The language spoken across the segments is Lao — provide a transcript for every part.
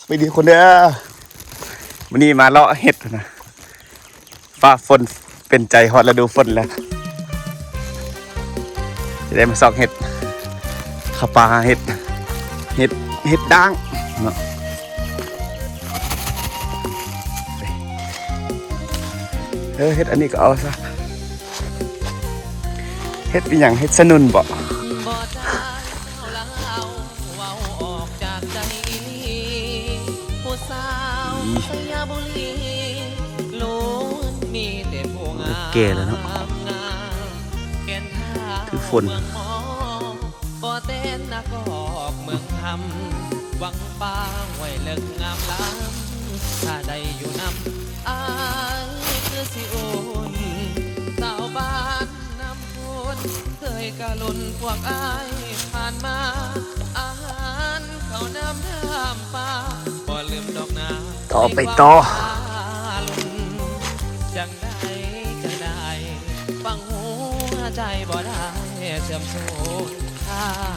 ສະບາຍດີທຸກຄົນເດີ ມື້ນີ້ມາເລາະເຫັດນະ ຟ້າຝົນເປັນໃຈ ຮອດລະດູຝົນແລ້ວ ຈະໄດ້ມາຊອກເຫັດ ເຂົ້າປ່າຫາເຫັດ ເຫັດ ເຫັດດ່າງເນາະ ເອີ ເຫັດອັນນີ້ກໍເອົາຊະ ເຫັດອີ່ຫຍັງ ເຫັດສະໜຸ່ນບໍ? ແກ່ແລ້ວເນາະ ຖືຝົນ ຕໍ່ໄປຕໍ່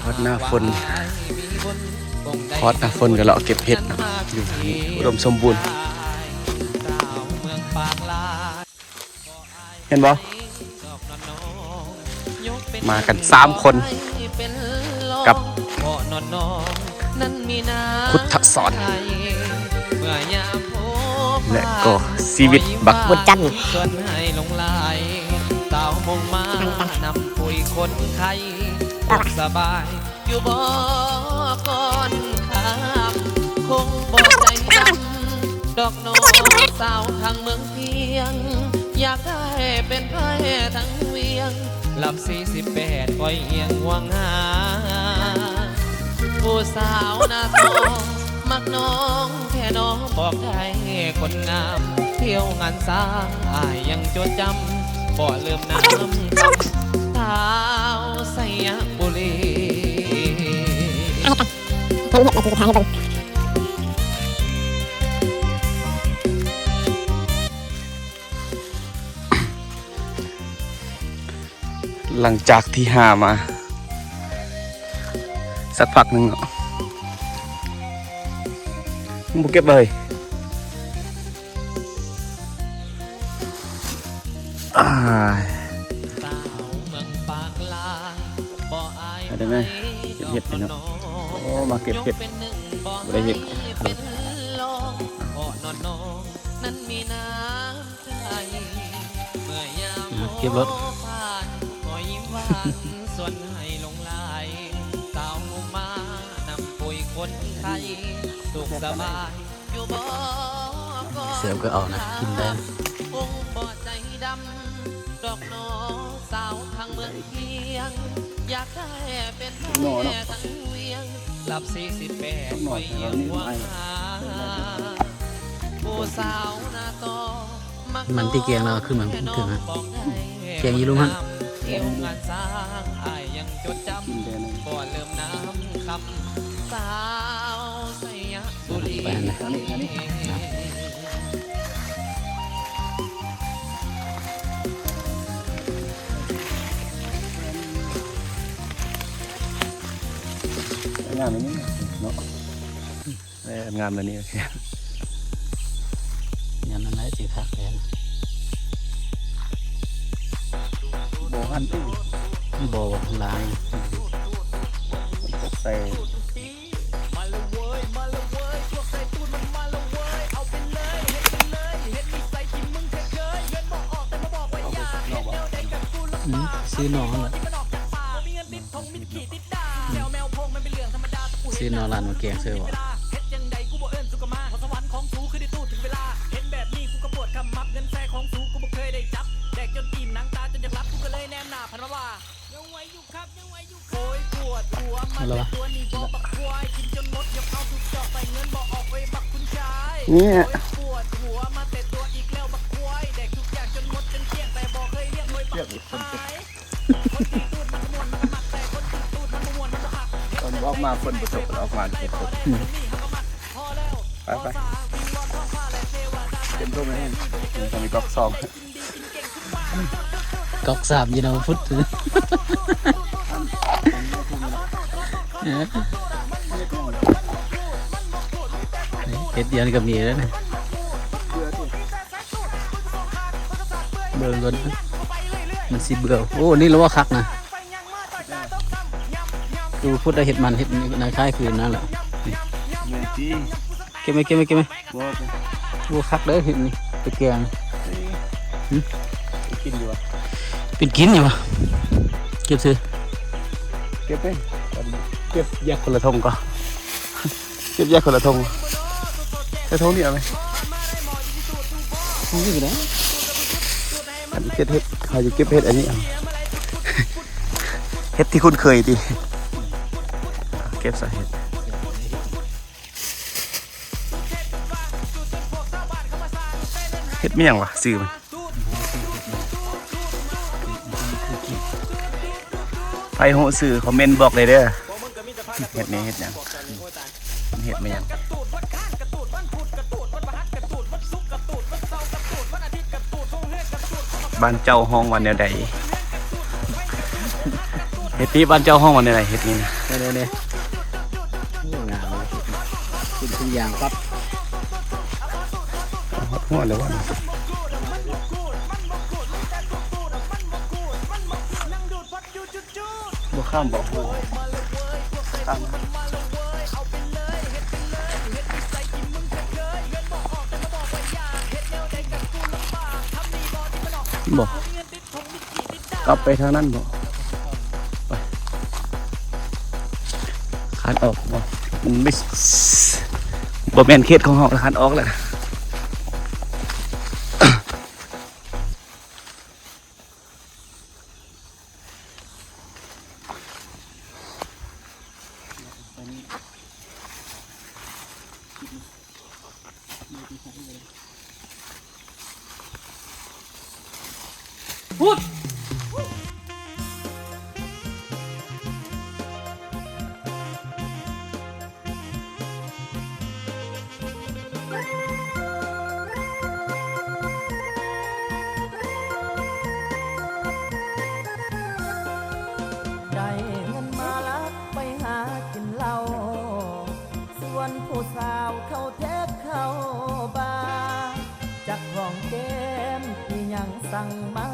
ຮອດໜ້າຝົນ ຮອດໜ້າຝົນກໍເລາະເກັບເຫັດເນາະ ຢູ່ທາງນີ້ອຸດົມສົມບູນ. ເຫັນບໍ່? ມາກັນສາມຄົນ ກັບຄຸດທະສອນ ແລະກໍຊີວິດບັກບົດຈັນ ຢູ່ບໍ່ກ່ອນຄ່ຳ ຄົງບໍ່ໃຈດຳດອກໜໍ ສາວທາງເມືອງພຽງ ຢາກໄດ້ເປັນໄພທາງວຽງ ລັບສີ່ສິບແປດປ່ອຍຫ່ຽງຫ່ວງຫາ ຜູ້ສາວໜ້າຕໍ່ ມັກນ້ອງແທ້ໜໍ ບອກໄດ້ຄົນງາມ ທ່ຽວງານຊ້າງ ອ້າຍຍັງຈົດຈຳ ບໍ່ລືມນາມຄຳ ສາວໄຊຍະບູລີ. ເຫັນເຫັດໃນທີ່ສຸດທ້າຍໃຫ້ເບິ່ງ ຫຼັງຈາກທີ່ຫາມາສັກພັກໜຶ່ງເນາະ ຍັງບໍ່ເກັບເລີຍ. ອ້າຍ ໄດ້ໄໝ ເກັບເຫັດເນາະ ໂອ້ ມາເກັບເຫັດ ບໍ່ໄດ້ເຮັດ ເກັບລົດ ເສືອກໍເອົານະ ກິນໄດ້ ມັນຕິແກງແລ້ວຄືມັນ ຄືມັນ ແກງຢູ່ລຸ່ມຫັ້ນ ກິນໄດ້ນະ. ໄປຫັ້ນນະ ງາມແບບນີ້ເນາະ ເອີ ງາມແບບນີ້ ໂອເຄ ງາມນັ້ນແຫຼະ ຊິຄັກແທ້ ບໍ່ຫັ້ນຕິ ບໍ່ ບໍ່ ຫຼາຍ ໃສ່ ມາລະເວີຍ ມາລະເວີຍ ພວກໃສ່ຕູດມັນມາລະເວີຍ ເອົາໄປເລີຍ ເຮັດໄປເລີຍ ເຮັດນິໄສທີ່ມຶງເຄີຍໆ ເງິນບໍ່ອອກແຕ່ມາບອກວ່າຢາກ ເຮັດແນວໃດກັບກູລຳບາກ ຊື້ໜໍ່ຫັ້ນແຫຼະ ທີ່ມັນອອກຈາກປາກ ບໍ່ມີເງິນຕິດຖົງມິດຂີ່ຕິດດາ ແຊວແມວໂພງມັນເປັນເລື່ອງທຳມະດາ ກູເຮັດ ຊື້ໜໍ່ຮ້ານໝາກແກງ ເຊີວະ ເຮັດຈັ່ງໃດກູບໍ່ເອີ້ນສູກະມາ ພອນສະຫວັນຂອງສູຄືໄດ້ຕູດເຖິງເວລາ ເຫັນແບບນີ້ກູກໍປວດຂະໝັບ ເງິນແຊຂອງສູກູບໍ່ເຄີຍໄດ້ຈັບ ແດກຈົນອີ່ມໜັງຕາຈົນຢາກຫຼັບ ກູກໍເລີຍແນມໜ້າພັນມາວ່າ ຍັງໄຫວຢູ່ຄັບ ຍັງໄຫວຢູ່ຄັບ ໂອ້ຍ ປວດຫົວມາແຕ່ຕົວນີ້ບໍ ບັກຄວາຍ ກິນຈົນໝົດ ຢ່າເອົາທຸກຈອກ ໃສ່ເງິນບໍ່ອອກ ໂອ້ຍ ບັກຄຸນຊາຍ ນີ້ ໂອ້ຍ ປວດຫົວມາແຕ່ຕົວອີກແລ້ວ ບັກຄວາຍ ແດກທຸກຢ່າງຈົນໝົດຈົນກ້ຽງ ແຕ່ບໍ່ເຄີຍລ້ຽງ ໂອ້ຍ ບັກ ຕອນອອກມາເພິ່ນບໍ່ຈົບ ອອກມາຈົບ ອືມ ໄປໆ ເຕັມໂຕແມ່ນ ມັນຕ້ອງມີກອກສອງ ກອກສາມຢູ່ນຳພຸດ ເອີ ນີ້ ເຮັດດຽວນີ້ກໍມີແລ້ວນະ ເບິ່ງກ່ອນ ມັນຊິເບື່ອ. ໂອ້ ນີ້ລະວ່າຄັກນະ ດູພຸດໄດ້ເຮັດມັນ ເຮັດນີ້ນາຄ້າຍຄືນນັ້ນແຫຼະ. ແມ່ນຕິ ເກັບໄວ້ ເກັບໄວ້ ເກັບໄວ້. ບໍ່ ບໍ່ຄັກເດີ ເຮັດນີ້ໄປແກງ. ຫຶ ໄປກິນຢູ່ຫວາ? ເປັນກິນຢູ່ຫວາ? ເກັບຊື່ ເກັບເດ້ ເກັບແຍກຄົນລະຖົງກໍ ເກັບແຍກຄົນລະຖົງ ໃສ່ຖົງນີ້ເອົາໄປ ຖົງນີ້ກໍໄດ້. ອັນເກັບເຫັດ ເຮົາຈະເກັບເຫັດອັນນີ້ເອົາ ເຫັດທີ່ຄຸ້ນເຄີຍຕິ ເກັບໃສ່ເຫັດ. ເຫັດແມ່ນຫຍັງຫວາ? ຊື່ມັນ ໃຜຮູ້ຊື່ຄອມເມັນບອກໄດ້ເດີ. ເຫັດນີ້ເຫັດຫຍັງ? ເຫັດແມ່ນຫຍັງ? ບ້ານເຈົ້າຮ້ອງວ່າແນວໃດ? ເຮັດຕິ ບ້ານເຈົ້າຮ້ອງວ່າແນວໃດ ເຮັດນີ້ນະ? ເດ້ໆໆ ໂອ້ ງາມເລີຍ ເປັນທຸກຢ່າງປັບ ຮອດຫົວແລ້ວວ່າ ບໍ່ຂ້າມບໍ່ ຂ້າມ ບໍ່. ກັບໄປທາງນັ້ນບໍ່? ໄປ ຄານອອກບໍ່? ມັນບໍ່ ບໍ່ແມ່ນເຂດຂອງເຮົາ ຄານອອກແລ້ວ. ພຸດ ໄດ້ເງິນມາລັກໄປຫາກິນເຫຼົ້າ ຊວນຜູ້ສາວເຂົ້າແທກເຂົ້າບາ ຈັກຫອມແກ້ມອີ່ຫຍັງສັ່ງມາ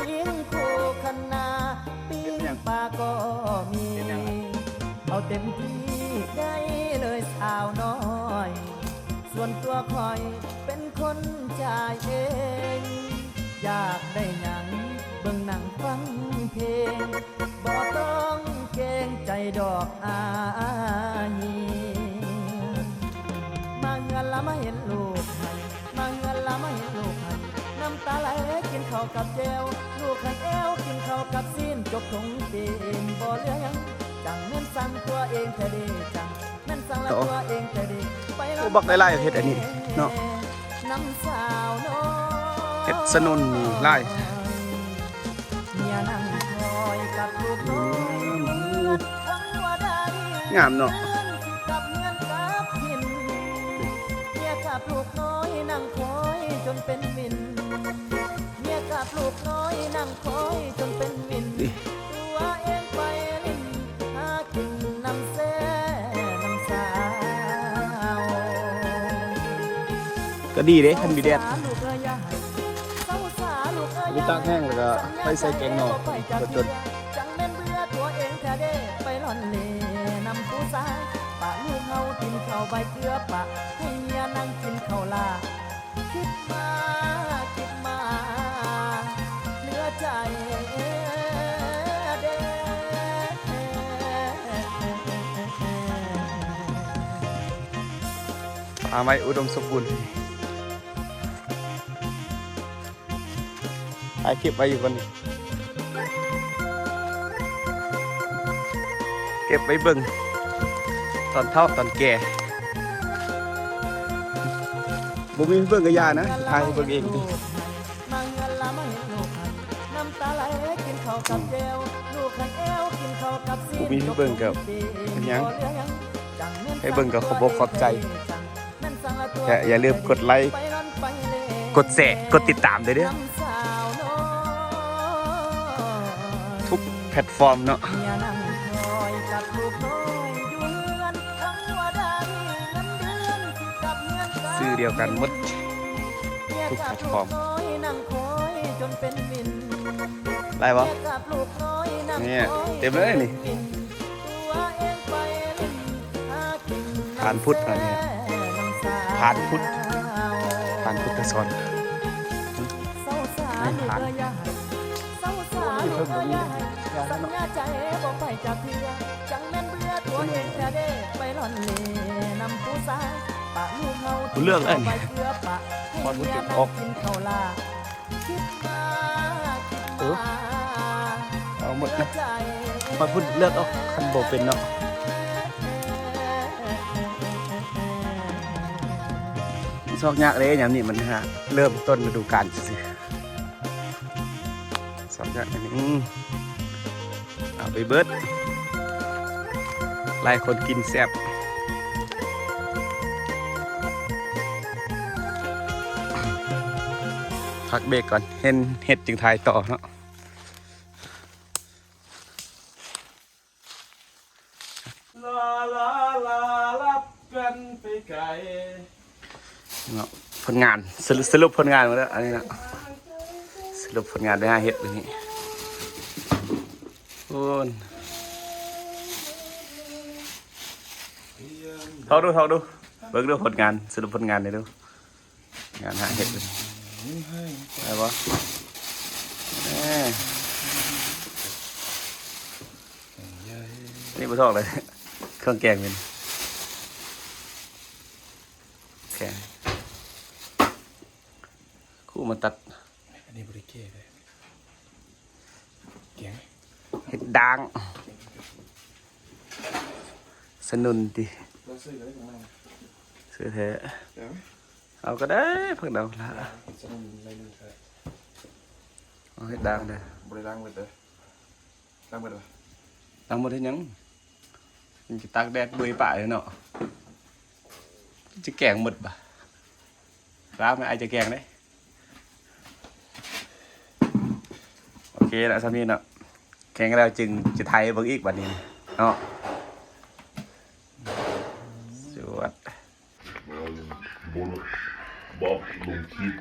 ປີ້ງຄູ່ຄະນ້າ ປີ້ງປາກໍມີ ເອົາເຕັມທີ່ໄດ້ເລີຍສາວນ້ອຍ ສ່ວນຕົວຂ້ອຍເປັນຄົນຈ່າຍເອງ ຢາກໄດ້ຫຍັງເບິ່ງໜັງຟັງເພງ ບໍ່ຕ້ອງເກງໃຈດອກອາຍ ມາເຮືອນລະມາເຫັນລູກໃຫ້ ມາເຮືອນລະມາເຫັນລູກໃຫ້ ນ້ຳຕາໄຫຼກິນເຂົ້າກັບແຈ່ວ ລູກໃຫ້ແອວກິນເຂົ້າກັບຊີ້ນ ຈົກຖົງຕີນບໍ່ເຫຼືອຫຍັງ ຈັ່ງແມ່ນສັງຕົວເອງແທ້ເດ ຈັ່ງ ໂອ້ ບັກຫຼາຍໆ ເຫັດອັນນີ້ເນາະ ເຫັດສະໜຸ່ນຫຼາຍ ງາມເນາະ ເມຍກັບລູກນ້ອຍນັ່ງຄອຍຈົນເປັນວິນ ເມຍກັບລູກນ້ອຍນັ່ງຄອຍຈົນເປັນວິນ ຕົວເອງໄປຫຼິ້ນຫາກິນນຳແຊນຳສາວ ກໍດີເດ້ ຄັນມີແດດ ສາລູກເອີຍ ຢ່າໃຫ້ເສົ້າສາລູກເອີຍ ມີຕາກແຫ້ງ ແລ້ວກໍໄປໃສ່ແກງໜໍ່ ຈົນ ຈັ່ງແມ່ນເບື່ອຕົວເອງແທ້ເດ້ ໄປລ່ອນເລ່ນຳຜູ້ຊາຍ ປະລູກເຮົາກິນເຂົ້າໃບເກືອ ປະໃຫ້ເມຍນັ່ງກິນເຂົ້າຫຼ້າ ຄິດມາ ຄິດມາ ເຫຼືອໃຈເດ້ ປ່າໄມ້ອຸດົມສົມບູນ ຖ່າຍຄລິບໄວ້ຢູ່ບ່ອນນີ້ ເກັບໄວ້ເບິ່ງຕອນເຖົ້າຕອນແກ່ ບໍ່ມີໃຫ້ເບິ່ງກໍຢ່ານະ ຖ່າຍໃຫ້ເບິ່ງເອງຕິ ບໍ່ມີໃຫ້ເບິ່ງກໍເປັນຫຍັງ ໃຫ້ເບິ່ງກໍຂອບອົກຂອບໃຈ ແລະຢ່າລືມກົດໄລ ກົດແຊ ກົດຕິດຕາມໄດ້ເດີ້ ທຸກແພລດຟອມເນາະ. ຊື່ດຽວກັນໝົດທຸກແພລດຟອມ. ໄດ້ບໍ່? ນີ້ເຕັມເລີຍນີ້. ຜ່ານພຸດອັນນີ້ ຜ່ານພຸດ ຜ່ານພຸດທະສອນ ນີ້ຜ່ານ ເລືອກແລ້ວນີ້ ບ່ອນບໍ່ເກັບອອກ. ເອີ ເອົາໝົດນະ ມາພຸ້ນເລືອກເອົາ ຄັນບໍ່ເປັນເນາະ. ຊອກຍາກເດ້ ຍາມນີ້ມັນຫາເລີ່ມຕົ້ນລະດູການຊື່ໆ ຊອກຍາກອັນນີ້ ອືມ ເອົາໄປເບິດ ຫຼາຍຄົນກິນແຊບ. ພັກເບຣກກ່ອນ ເຫັນເຫັດຈຶ່ງຖ່າຍຕໍ່ເນາະ. ເນາະ ຜົນງານ ສະຫຼຸບ ສະຫຼຸບຜົນງານມາແລ້ວ ອັນນີ້ເນາະ ສະຫຼຸບຜົນງານໄປຫາເຫັດມື້ນີ້. ໂອ້ຍ ທອກດູ ທອກດູ ເບິ່ງດູຜົນງານ ສະຫຼຸບຜົນງານນີ້ດູ. ງານຫາເຫັດ ໄດ້ບໍ່? ເອີ ນີ້ບໍ່ທອກເລີຍ ເຄື່ອງແກງເປັນ ແກງ ຄູ່ມາຕັດ ອັນນີ້ບໍ່ໄດ້ແກງເລີຍ ແກງ ເຫັດດ່າງ ສະໜຸ່ນຕິ ເອົາຊື້ກໍໄດ້ຂອງມັນ ຊື້ແທ້ ເອົາກໍໄດ້ ຜັກດອງລະ ສະໜຸ່ນໄດ້ໜຶ່ງເທື່ອ ເອົາເຫັດດ່າງເດີ ບໍ່ໄດ້ລ້າງເບິດເດີ ລ້າງເບິດບໍ່? ລ້າງເບິດເຮັດຫຍັງ? ມັນຈະຕາກແດດເມື່ອຍປາກເລີຍເນາະ ຈະແກງໝົດບາດ ລ້າງແມ່ອ້າຍຈະແກງເດ້. ໂອເຄລະ ສ່ຳນີ້ເນາະ ແກງແລ້ວຈຶ່ງຈະຖ່າຍໃຫ້ເບິ່ງອີກບາດນີ້ເນາະ ສວດ ບັບລົງຄລິບ.